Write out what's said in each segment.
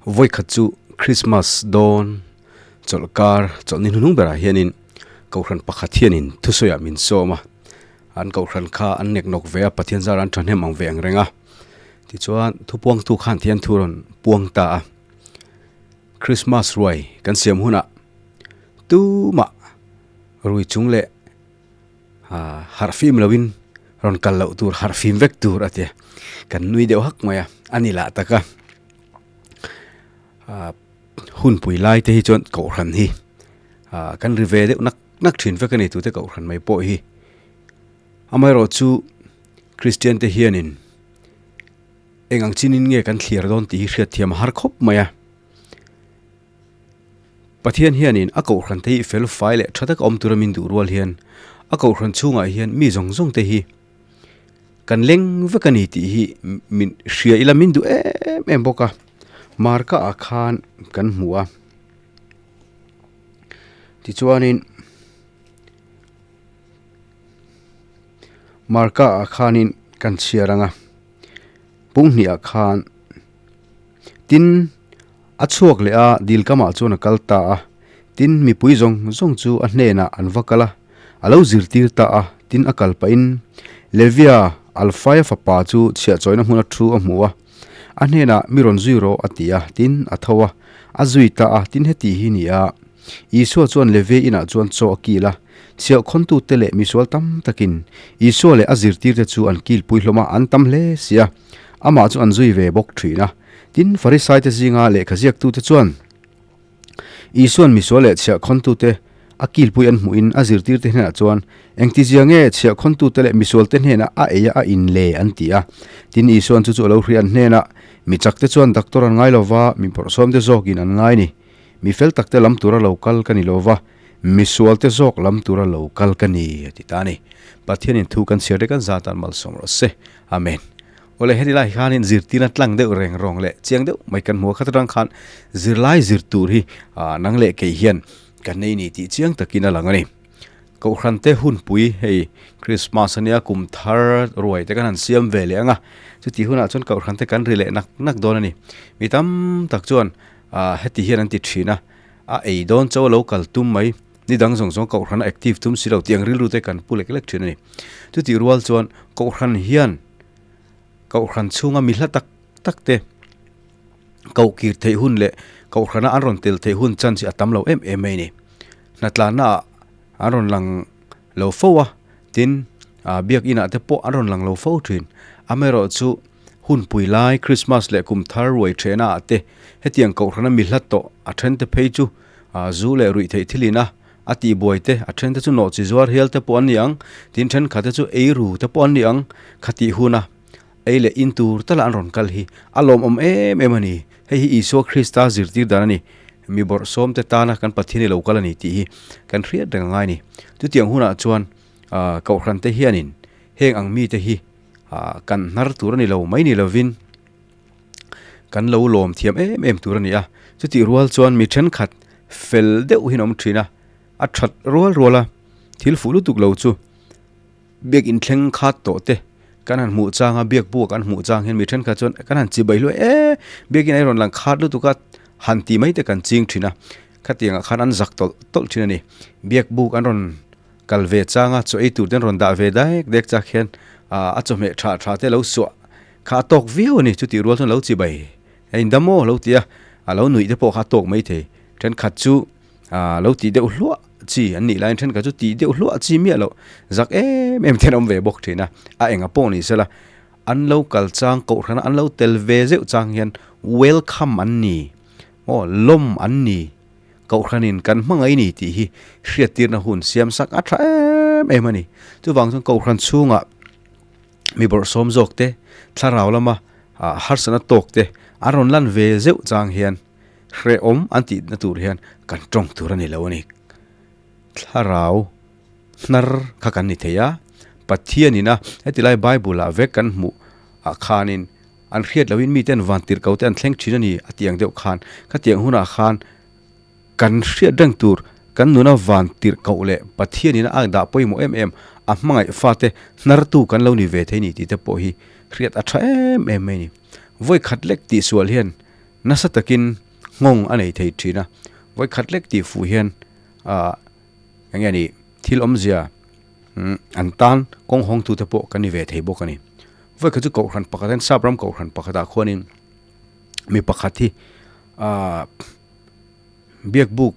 Vawikhat chu Christmas dawn chawlhkar chawlhni hnuhnung berah hianin Kohhran pakhat hianin thusawiah min sawm a, an Kohhran kha an nek nawk ve a, Pathian zara an thahnem ang ve ang reng a. Tichuan thupuangtu khan thian thu rawn puang ta a, Christmas ruai kan siam hunah tumah rui chung leh harh fim loin rawn kal loh tur harh fim vek tur a ti a, kan nui deuh hak mai a, a ni lah tak a. Hunpui lai te hi chuan kohhran hi kan ri ve deuh nak nak thin vek a ni tute kohhran mai pawh hi. Amaherawhchu Kristian te hianin eng ang chinin nge kan thlir dawn tih hi hriatthiam a har khawp mai a. Pathian hianin a kohhran te hi fel fai leh tha taka awm tura min duh rual hian a kohhran chhungah hian mi zawng zawng te hi kan leng vek a ni tih hi min hria ila min duh em em bawk a. Marka ah khan kan hmu a tichuanin Marka ah khanin kan chhiar ang a punghnih ah khan tin. A chhuak leh a, dil kamah chuan a kal ta a. Tin, mipui zawng zawng chu a hnenah an va kal a, a lo zirtir ta a. Tin, a kal pahin Levia, Alfaia fapa chu chhiahchawina hmuna thu a hmu a. A hnenah, Mi rawn zui rawh, a ti a. Tin, a tho a, a zui ta a. Tin, heti hi ni a, Isua chuan Levia inah chuan chaw a kil a. Chhiahkhawntute leh misual tam takin Isua leh a zirtirte chu an kilpui hlawm a, an tam hle si a. Amah chu an zui ve bawk thin a. Tin, Farisaite zinga lehkha ziaktute chuan Isua'n misual leh chhiahkhawntute a kilpui an hmuhin a zirtirte hnenah chuan, Engtizia nge chhiahkhawntute leh misualte hnenah a ei a a in le? an ti a. Tin, Isua'n chu chu a lo hria an hnenah, Mi chakte chuan doctor an ngai lo va, mi bawrhsawmte zawkin an ngai ni. Mi fel takte lam tura lo kal ka ni lo va, misualte zawk lam tura lo kal ka ni, a ti ta a ni. Pathianin thu kan chhiar te kan zatan malsawm rawh se. Amen. Awle heti lai khanin zirtirna tlang deuh reng rawng leh chiang deuh mai kan hmu a, khat atang khan zirlai zir tur hi nang leh kei hian kan nei ni tih chiang takin a lang a ni. Kohhran te hunpui hei Christmas ania kum thar ruai te kan han siam ve leh ang a, chutih hunah chuan kohhran te kan ri leh nak nak dawn a ni. Mi tam tak chuan heti hian an ti thin a, a ei dawn chaw a lo kal tum mai, ni dang zawng zawng kohhran a active tum si lo tih ang rilru te kan pu lek lek thin a ni. Chutih rual chuan kohhran hian Kohhran chhunga mi hla tak tak te koh kir theih hun leh kohhrana an rawn tel theih hun chance hi a tam lo em em mai a ni. Hnatlanna ah an rawn lang lo fo a, tin ah biakin ah te pawh an rawn lang lo fo thin. Amaherawhchu hunpui lai Christmas leh kum thar ruai thehna ah te hetiang kohhrana mi hla tawh a then te phei chu ah zu leh ruih theih thil in a A tihbuai te, a then te chu nawhchi zuar hial te pawh an ni ang, tin thenkhat te chu ei ru te pawh an ni ang. Khatih huna ei leh in tur tala an rawn kal hi a lawmawm em em a ni. Hei hi Isua Krista zirtir dan a ni. Mi bawrhsawm te tana kan Pathian i lo kal a ni tih hi kan hriat reng a ngai a ni. Chutiang hunah chuan Kohhran te hianin heng ang mite hi kan hnar tur a ni lo mai ni lovin kan lo lawm thiam em em tur a ni a. Chutih rual chuan mi thenkhat fel deuh hian a awm thin a, a that rual rual a, thil fuh lutuk lo chu biak inthleng khat tawh te kan han hmuh chang a, biak buak an hmuh chang hian mi thenkhat chuan kan han chi bai hluai e, biakin a rawn lang khat lutuk a, han ti mai te kan ching thin a, khatiang ah khan an zak tawlh tawlh thin a ni. Biak buk an rawn kal ve chang a, chaw ei tur te an rawn dah ve daek daek chak hian a chawhmeh tha tha te lo suah kha a tawk viau a ni, chutih rual chuan lo chi bai A indam aw lo ti a, a lo nuih te pawh kha a tawk mai thei. Thenkhat chu ah lo tih deuh hluah chi an nih laiin thenkhat chu tih deuh hluah chi miah loh zak em em te an awm ve bawk thin a. A enga pawh ni sela an lo kal chang kohhrana an lo tel ve zeuh chang hian welcome an ni maw lawm an ni kohhranin kan hmangaih ni tih hi hriattirna hun siam sak a tha em em a ni. Chuvang chuan kohhran chhungah mi bawrhsawm zawk te thlarau lama ah harsatna tawk te an rawn lan ve zeuh chang hian hrehawm an tih na tur hian kan tawng tur a ni lo a ni. Thlarau hnar kha kan ni thei a, Pathianin a heti lai Bible ah vek kan hmuh ah khanin an hriat lohin miten van tirh ko te an thleng thin a ni a tih ang deuh khan khatiang hunah khan Kan hriat reng tur, kan nuna van tirh koh leh Pathianin a dah pawimawh em em, a hmangaih fate hnartu kan lo ni ve thei ni tih te pawh hi hriat a tha em em mai ni. Vawi khat lek tihsual hian nasa takin nghawng a nei thei thin a, vawi khat lek tih fuh hian ah eng nge ni thil awmzia an tan kawng hawng tute pawh kan ni ve thei bawk a ni. Vawi khat chu kohhran pakhat hian sap ram kohhran pakhatah khuanin mi pakhat hi ah biak buk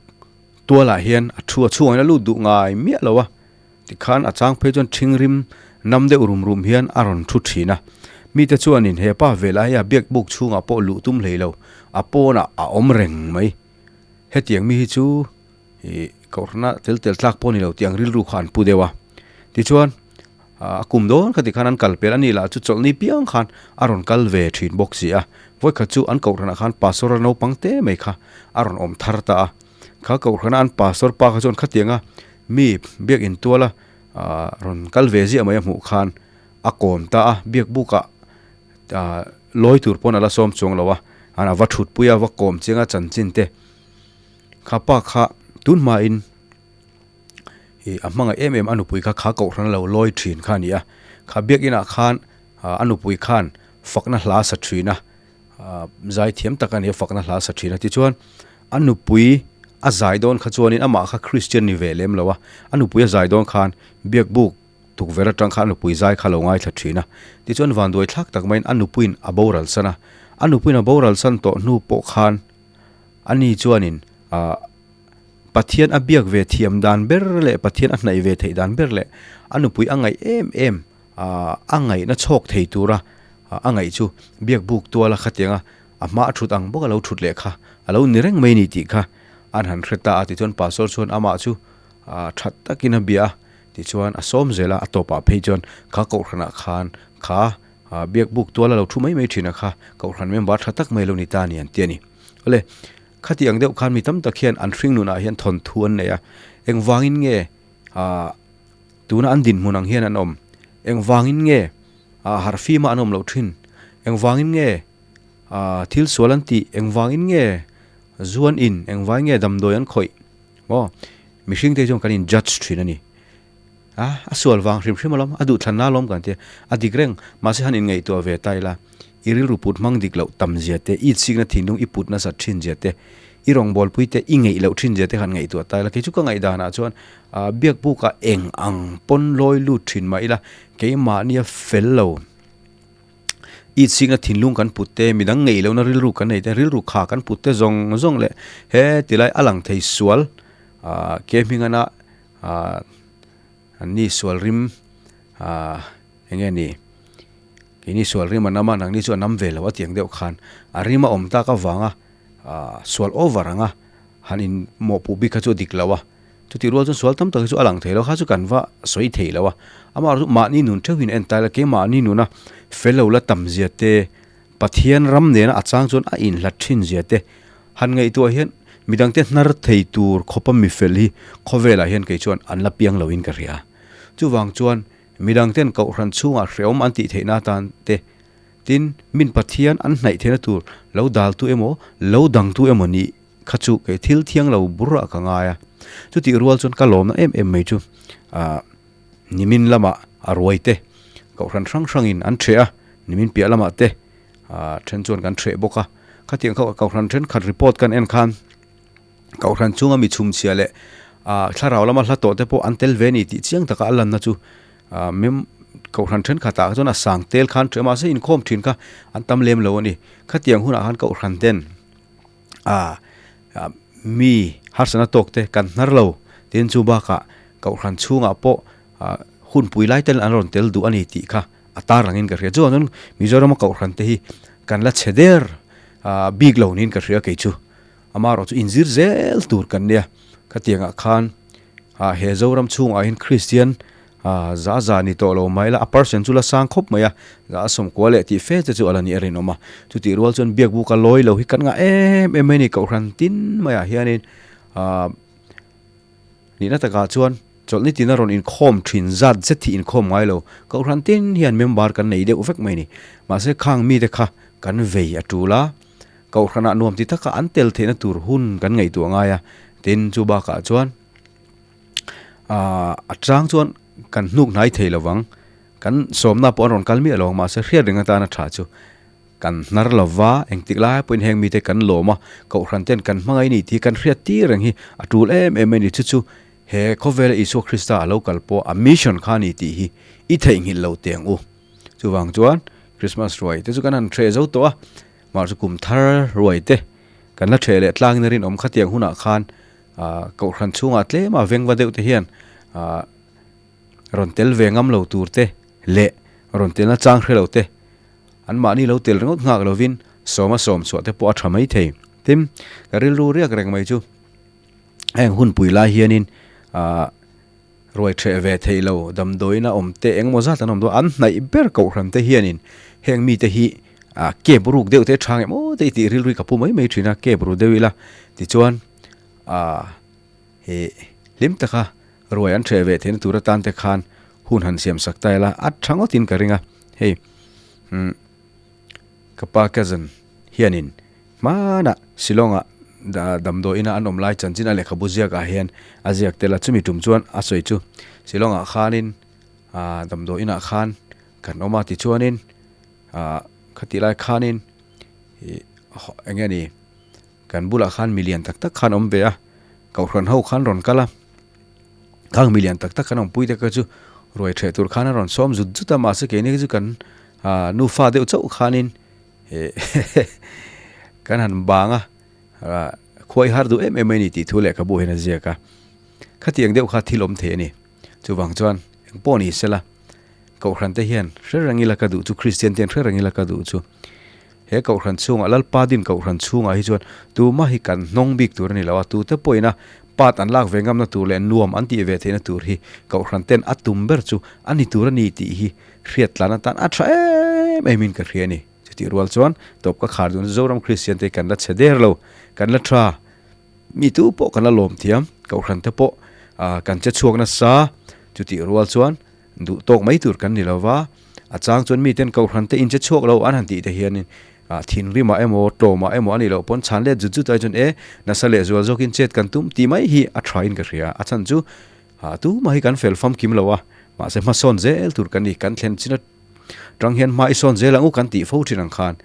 tualah hian a thu a chhungah hian a lut duh ngai miah lo a. Tikhan a chang phei chuan ṭhingrim nam deuh rum rum hian a rawn ṭhu ṭhin a. Mite chuanin he pa ve lai a biak buk chhungah pawh luh tum hlei lo, a pawnah a awm reng mai. Hetiang mi hi chu ih kohhrana tel tel tlak pawh a ni lo tih ang rilru kha an pu deuh a. Tichuan a kum dawn kha tikhan an kal pel a ni lah chu chawlhni piang khan a rawn kal ve ṭhin bawk si a. Vawikhat chu an kohhranah khan pastor a naupang te mai kha a rawn awm thar ta a. Kha kohhrana an pastor pa kha chuan khatianga Mi biakin tuala rawn kal ve ziah mai a hmuh khan a kawm ta a, biak bukah lawi tur pawn a la sawm chuang lo a, a va thut pui a, va kawm chiang a chanchin te. Kha pa kha tun hmain ih a hmangaih em em a nupui kha kha kohhran a lo lawi thin kha a ni a, kha biakinah khan a nupui khan fakna hla sa thin a, Zai thiam tak a ni a, fakna hla sa thin a. Tichuan, a nupui a zai dawn kha chuanin amah kha Kristian ni ve lem lo a, a nupui a zai dawn khan biakbuk tukverh atang khan a nupui zai kha lo ngaithla thin a. Tichuan, vanduai thlak tak maiin a nupuiin a boral san a. A nupuiin a boral san tawh hnu pawh khan ani chuanin ah Pathian a biak ve thiam dan ber leh Pathian a hnaih ve theih dan ber leh a nupui a ngaih em em a ngaihna chhawk thei tura a ngaih chu biak buk tuala khatianga a hma a thut ang bawk a lo thut leh kha a lo ni reng mai ni tih kha an han hre ta a tichuan pastor chuan amah chu that takin a bia a tichuan a sawm zel a a tawpah phei chuan kha kohhranah khan kha biak buk tuala lo thu mai mai thin a kha kohhran member tha tak mai lo ni ta a ni an ti a ni awle khati ang deuh khan mi tam tak hian an hring nunah hian thawnthu an nei a engvangin nge ah Tuna an dinhmun ang hian an awm. Engvangin nge ah harhfima an awm loh thin? Engvangin nge ah thil sual an tih? Engvangin nge zu an in? Engvangin nge damdawi an khawih? Maw? Mihring te hi chuan kan in judge thin a ni. A, a sual vang hrim hrim alawm, a duhthlanna alawm kan ti a, a dik reng. Mahse han inngaihtuah ve ta ila, i rilru put hmang dik loh tam zia te, i itsikna thinlung i put nasat thin zia te, I rawngbawlpui te i ngeih loh thin zia te khan ngaihtuah ta ila, kei chu ka ngaihdanah chuan biak bukah eng ang pawn lawi lut thin mah ila, keimahnia fel lo i chhingna thinlung kan put te, midang ngeih lohna rilru kan nei te, rilru kha kan put te zawng zawng leh he tilai a lang thei sual ke hmingana an ni sual rim eng nge ni keini sual rim a nam a, nangni chu a nam ve lo a tiang deuh khan a rim a awm tak avanga. Ahh sual over ang a, han in mawhpuh bik kha chu a dik lo a, chutih rual chuan sual tam tak hi chu a lang thei lo, kha chu kan va sawi thei lo a, amaherawh chu mahni nun theuh in en ta ila keimahni nuna fel lo la tam zia te, Pathian ram nena a chang chuan a inhlat thin zia te han ngaihtuah hian midangte hnar thei tur khawpa mi fel hi khawvelah hian kei chuan an la piang loin ka hria. Chuvang chuan midangten kohhran chhungah hrehawm an tih theihna atan te Tin, min Pathian an hnaih theihna tur lo daltu emaw, lo dangtu emaw nih kha chu kei thil thiang lo burah ka ngai a. Chutih rual chuan ka lawmna em em mai chu ah nimin lamah a ruai te kohhran hrang hrangin an ṭheh a, nimin piah lamah te ah ṭhen chuan kan ṭheh bawk a. Khatiang kha kohhran ṭhenkhat report kan en khan kohhran chunga mi chhumchhia leh ah thlarau lama hla tawh te pawh an tel ve a ni tih chiang taka a lanna chu Ah mem kohhran thenkhatah chuan a sang tel khan ṭheh mahse inkhawm ṭhin kha an tam lem lo a ni. Khatiang hunah khan kohhran ten ah mi harsatna tawk te kan hnar lo tin chu bakah kohhran chhungah pawh ah hunpui lai ten an rawn tel duh a ni tih kha a tar angin ka hria. Chuan chuan Mizorama kohhran te hi kan la chhe der ah bik lo niin ka hria kei chu. Amaherawh chu inzir zel tur kan nia. Khatiangah khan ah he Zoram chhungah hian Kristian ah za za ni tawh lo mai la a percent chu la sang khawp mai a, za a sawmkua leh tih fe te chu a la nih a rinawm a. Chutih rual chuan biak buk a lawi lo hi kan ngah em em mai a ni kohhran tin maiah hianin ah nihna takah chuan chawlhni tina rawn inkhawm thin zat zet hi inkhawm ngai lo. Kohhran tin hian member kan nei deuh vek mai a ni. Mahse khang mite kha kan vei a tul a, Kohhranah nuam ti taka an tel theihna tur hun kan ngaihtuah ngai a, tin chu bakah chuan a chang chuan kan hnuk hnai thei lovang, kan sawmna pawh an rawn kal miah lo ang mahse hriat reng atana tha chu Kan hnar lo va, engtik lai pawhin heng mite kan lawm a, Kohhran ten kan hmangaih ni tih kan hriat tir reng hi a tul em em a ni. Chu chu he khawvela Isua Krista a lo kal pawh a mission kha a ni tih hi i theihnghilh lo teh ang u. Chuvang chuan Christmas ruai te chu kan han hreh zo tawh a, mahse kum thar ruai te kan la hreh leh tlangin a rinawm khatiang hunah khan Kohhran chhungah tlema vengva deuh te hian rawn tel ve ngam lo tur te leh rawn telna chang hre lo te An mahni lo tel ringawt nghak lovin sawma sawm chhuah te pawh a tha mai thei. Tin, ka rilru riak reng mai chu heng hunpui lai hianin aah ruai ṭheh ve theih lo damdawiin a awm te engemaw zat an awm dawn a, an hnaih ber kohhran te hianin heng mite hi ah kep ruk deuh te tha ngem aw te i tih rilru hi ka pu mai mai thin a, kep ru deuh ila tichuan aah he hlim taka ruai an ṭheh ve theihna tur atan te khan hun han siam sak ta ila a tha ngawtin ka ring a. Hei umm ka pa cousin hianin hmanah Shillong ah damdawi ina an awm lai chanchin a lehkhabu ziak ah hian a ziak tel a, chumi tum chuan a sawi chu Shillong ah khanin ah damdawi inah khan kan awm a tichuanin ah khatih lai khanin ih eng nge ni kan bulah khan milian tak tak khan awm ve a, kohhran ho khan rawn kal a. Khang milian tak tak kan awmpui te kha chu ruai ṭheh tur khan a rawn sawm zut zut a, mahse keini chu kan ah nufa deuh chauh khanin kan han bang a, ah khuai har duh em em mai a ni tih thu lehkhabu hian a ziak a, khatiang deuh kha thil awm thei a ni. Chuvang chuan eng pawh ni sela Kohhran te hian hre reng ila ka duh chu Kristian te hian hre reng ila ka duh chu he Kohhran chhungah Lalpa din Kohhran chhungah hi chuan tumah hi kan hnawng bik tur a ni lo a, tute pawhin a part an lak ve ngamna tur leh nuam an tih ve theihna tur hi Kohhran ten a tum ber chu a ni tur a ni tih hi hriat tlan atan a tha em em in ka hria a ni. Chutih rual chuan tawp ka khar dun Zoram Kristian te kan la chhe der lo, kan la tha, mi tu pawh kan la lawm thiam, Kohhran te pawh kan che chhuak nasa, chutih rual chuan Duh tawk mai tur kan ni lo va, a chang chuan miten Kohhran te inche chhuak lo an han tih te hianin thinrimah emaw tlawmah emaw a nih loh pawn chhan let zut zut ai chuan e nasa leh zual zawkin chet kan tum tih mai hi a thain ka hria. A chhan chu tumah hi kan fel famkim lo a, mahse hmasawn zel tur kan ni, kan thlen chin atang hian hma i sawn zel ang u kan tih fo thin ang khan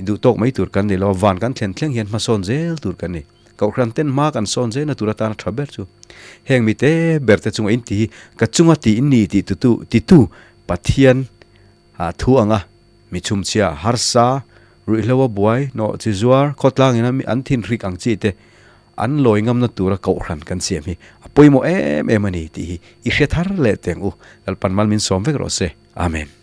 duh tawk mai tur kan ni lo, van kan thlen thleng hian hmasawn zel tur kan ni. Kohhran ten hma kan sawn zel na tur atana tha ber chu heng mite ber te chunga in ti hi ka chunga ti in ni tih tutu titu Pathian ah thu anga mi chhumchhia harsa ruihhlo a buai nawh chi zuar khawtlang ina mi an thin hrik ang chi te an lawi ngamna tura kohhran kan siam hi a pawimawh em em a ni tih hi i hre thar leh teng u Lalpan mal min sawm vek rawh se Amen.